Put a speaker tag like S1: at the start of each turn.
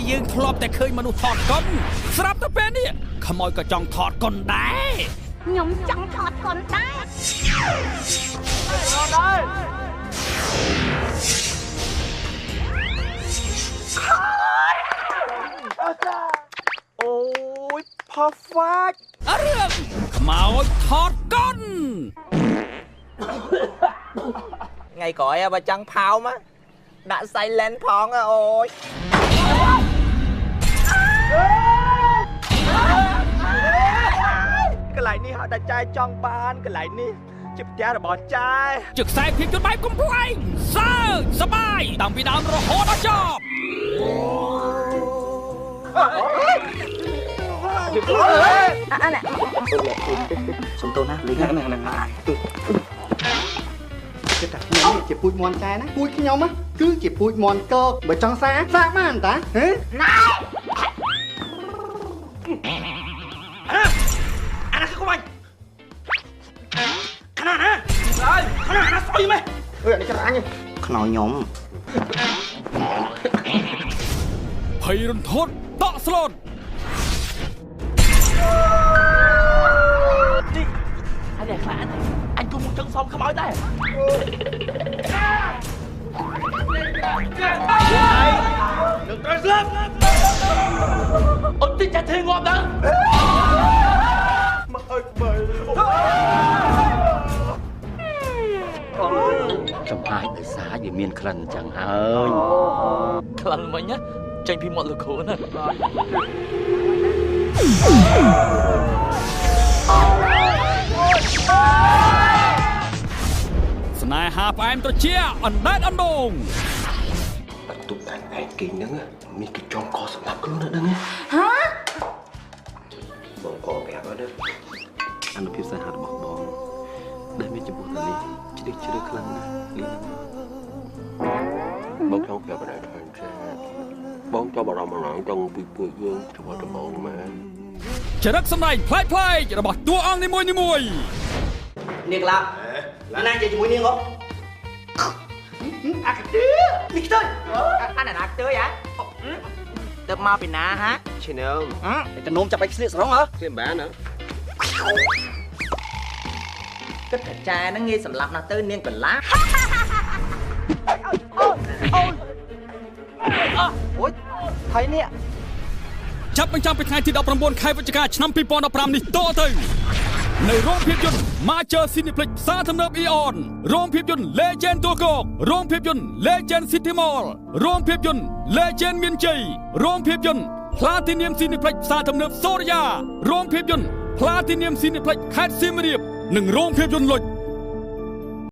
S1: យើងធ្លាប់តែឃើញមនុស្សថតកុនស្រាប់តែពេលនេះខ្មោចក៏ចង់ថតកុនដែរ
S2: ខ្ញុំចង់ថតកុនដែរ
S3: អូយ perfect
S1: រឿងខ្មោចថតកុន
S3: ថ្ងៃក្រោយបើចង់ផោមដាក់ silent ផងអូយកន្លែងនេះហៅតែចែចង់បានកន្លែងនេះជាផ្ទះរបស់ចែ
S1: ជាខ្សែភាពយន្តបែបកំប្លែងសើចសប្បាយតាំងពីដើមរហូតដល់ចប់
S2: អានេះ
S4: សុំទោសណាលីណាណា
S5: គិតថាខ្ញុំនេះជាពូជមន់ចែណាពូជខ្ញុំគឺជាពូជមន់កកបើចង់សាសាបានតាហ៎
S3: អាណាគឺក្បាញ់ខ្នាណាហើយខ្នាណាស្អុយម៉េះ
S5: អើយអានេះច្រាញ់
S4: ខ្នើខ្ញុំ
S1: ភ័យរន្ធត់តក់ស្លុត
S3: នេះអញតែខ្លាចអញគុំមកចង់សំខ្មោចដែរនឹងត្រូវស្លាប់អូនតិចចាធ្វើងាប់ដល់មកអើយក្បី
S6: ចំហាយដោយសារវាមានក្លិនអញ្ចឹងហើយ
S7: ក្លិនមិញណាចេញពីមាត់លោកគ្រូណា
S1: ស្នេហាផ្អែមត្រជាអណ្ដែតអណ្ដូង
S8: បន្ទប់តែឯងគេងហ្នឹងមានគេចងកសម្រាប់ខ្លួនណាដឹងទេ
S2: ហ៎
S8: បងក៏ប្រាប់ហើយណា
S4: អនុភាពស្នេហារបស់បងដែលមានចំពោះតានេះជ្រះជ្រៅខ្លាំងណាស់លីណា
S8: បងចង់ប្រាប់ដែរថាចេះបងចាប់អារម្មណ៍ណាចង់ពីពួកយើងជាមួយដំបងមែន
S1: ចរិតសម្ដែងប្លែកៗរបស់តួអង្គនីមួយៗ
S4: នាងឡាណានិយាយជាមួយនាងហ៎
S3: អាកទឿនេះខ្ទើយអាណាខ្ទើយហ៎ទៅមកពីណាហ៎
S8: Channel
S4: តែនោមចាប់ឲ្យស្លៀកសរងហ៎
S8: ស្លៀកបានណា
S3: គិតថាចែហ្នឹងងាយសម្លាប់ណាស់ទៅនាងកន្លាអូយថៃនេះ
S1: ចាប់បញ្ចាំពីថ្ងៃទី19ខែវិច្ឆិកាឆ្នាំ2015នេះតទៅនៅរោងភាពយន្ត Major Cineplex ផ្សារទំនើប Aeon រោងភាពយន្ត Legend ទួលគោករោងភាពយន្ត Legend City Mall រោងភាពយន្ត Legend មានជ័យរោងភាពយន្ត Platinum Cineplex ផ្សារទំនើបសូរិយារោងភាពយន្ត Platinum Cineplex ខេត្តសៀមរាបនិងរោងភាពយន្តលុច